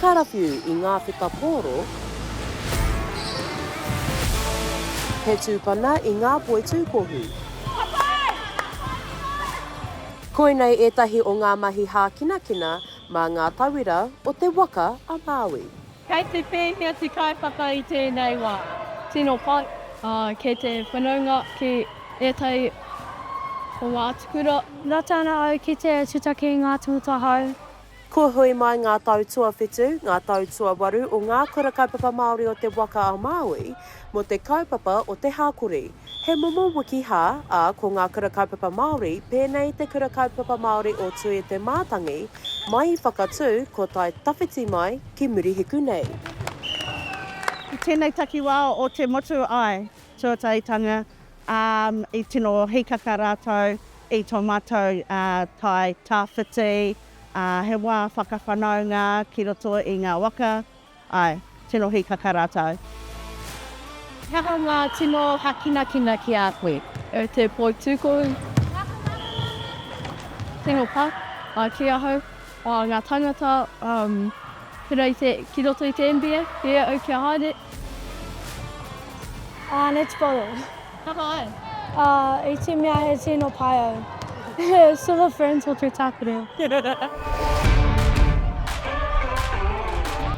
karawhiu i ngā wheta pōro, he tūpana i ngā poitūkohu. Koinei ētahi o ngā mahi hākinakina mā ngā tauira o Te Waka a Māui. Kei te pēhea te kaupapa i tēnei wā? Tino pai. Kei te whanaunga ki ētahi o ngā atukura. Rata ana au ki te tutaki i ngā tangata hou. Kua hui mai ngā tau tuawhitu, ngā tau tuawaru o ngā Kura Kaupapa Māori o Te Waka a Māui mō te kaupapa o te hākori. He momo wiki hā, ā, ko ngā Kura Kaupapa Māori, pēnei i te Kura Kaupapa Māori o Tui Te Mātangi, mai i Whakatū, ko tae tawhiti mai ki Murihiku nei. I tēnei takiwā o te motu, āe, tuatahitanga, ā, i tino hīkaka rātou i tō mātou tae tawhiti, ā, he wā whakawhanaunga ki roto i ngā waka, āe, tino hīkaka rātou. He aha ngā tino hakinakina ki a koe? E te poitūkohu. Tino pa, ki ahau, ngā tangata, pera i te, ki roto i te NBA, ki au kia haere. Ah, netball. Aha ai? Ah, i te mea he tino pai au. Silver Ferns o te tākaro.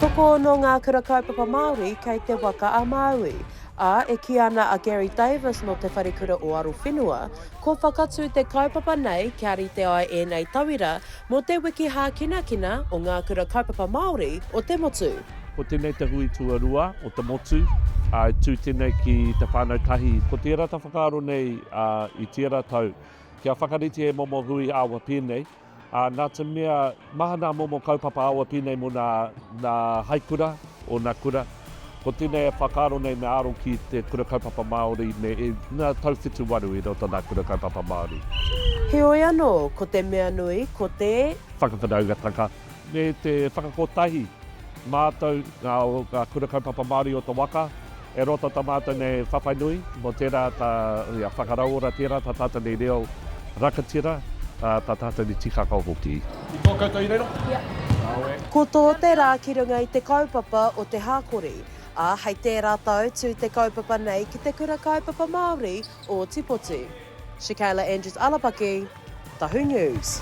Tokoono ngā kura kaupapa Māori kei Te Waka a Māui, ā, e kī ana a Gary Davis nō Te Wharekura o Arowhenua, kua whakatū te kaupapa nei kia rite ai ēnei tauira mō te wiki hākinakina o ngā kura kaupapa Māori o te motu. Ko tēnei te hui tuarua o te motu, ā, e tū tēnei ki te whānau tahi. Ko tērā ta whakaaro nei i tērā tau, kia whakarite he momo hui āwa pēnei, ā, nā te mea maha nā momo kaupapa āwa pēnei mō nā, nā haikura o nā kura. Ko tēnei e whakaaro nei me aro ki te Kura Kaupapa Māori me ngā tauwhituwaru i roto nā Kura Kaupapa Māori. Heoi anō, ko te mea nui, ko te. Whakawhanaungatanga me te whakakotahi mātou ngā, ngā Kura Kaupapa Māori o te waka, e roto ta mātou nei whawhai nui mō tērā ta, ia, whakarauora tērā ta tātou nei reo rakatira, ā, tā tātou nei tikaka hoki. I toa koutou i reira? Ia. Ko tō te rā ki runga i te kaupapa o te hākori, ā, hei tērā tau tū te kaupapa nei ki te Kura Kaupapa Māori o Tīpoti. Shakayla Andrews Alapaki, Tahu News.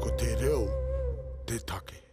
Ko te reo te take.